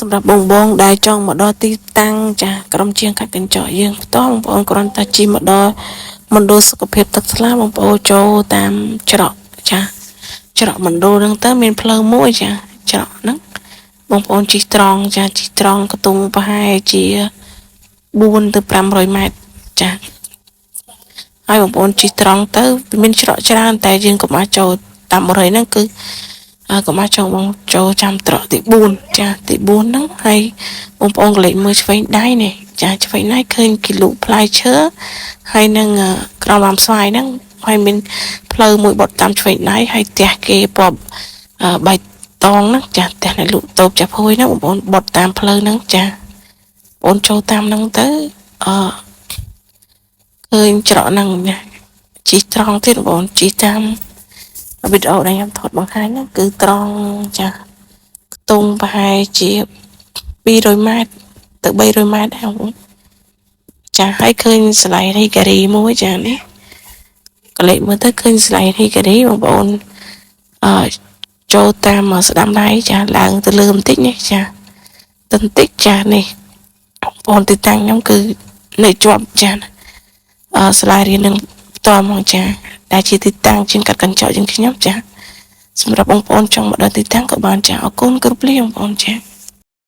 សម្រាប់បងបងដែលចង់មកដល់ទីតាំងចាក្រុមជាងកាត់កញ្ចក់យើងផ្ទាល់បងប្អូនគ្រាន់តែជិះមកដល់មណ្ឌលសុខភាពទឹកថ្លាបងប្អូនចូលតាមច្រកចាច្រកមណ្ឌលហ្នឹងទៅមានផ្លូវមួយចាច្រកហ្នឹងបងប្អូនជិះត្រង់ចាជិះត្រង់កតុងប្រហែលជា4ទៅ500ម៉ែត្រចាហើយបងប្អូនជិះត្រង់ទៅវាមានច្រកច្រើនតែយើងកុំអាចចូលតាមបរិយហ្នឹងគឺកុំអាចចូលបងចូលចាំត្រកទី4ចាទី4ហ្នឹងហើយបងប្អូនកលេចមើលឆ្វេងដៃនេះចាឆ្វេងដៃឃើញគីលុផ្លែឈើហើយនឹងក្រមអាមស្វាយហ្នឹងហើយមានផ្លូវមួយបត់តាមឆ្វេងដៃហើយផ្ទះគេពណ៌បៃតងហ្នឹងចាផ្ទះអ្នកលក់តូបចាភួយហ្នឹងបងប្អូនបត់តាមផ្លូវហ្នឹងចាបងប្អូនចូលតាមហ្នឹងទៅអឺឃើញច្រកហ្នឹងណាជិះត្រង់ទៀតបងប្អូនជិះតាមវីដេអូដែលខ្ញុំថតបង្ហាញហ្នឹងគឺត្រង់ចាខ្ទង់ប្រហែលជា200ម៉ែត្រទៅ300ម៉ែត្រដែរបងប្អូនចាហើយឃើញស្លៃរីការីមួយចានេះកលេចមើលទៅឃើញស្លៃរីការីបងប្អូនអឺចូលតាមស្ដាំដៃចាឡើងទៅលើបន្តិចនេះចាទៅបន្តិចចានេះបងប្អូនទីតាំងខ្ញុំគឺនៅជាប់ចាអឺស្លាយរៀននឹងផ្ទាល់មកចាដែលជាទីតាំងជាងកាត់កញ្ចក់ជាងខ្ញុំចាសម្រាប់បងប្អូនចង់មកដល់ទីតាំងក៏បានចាអរគុណគ្រប់លាបងប្អូនចា។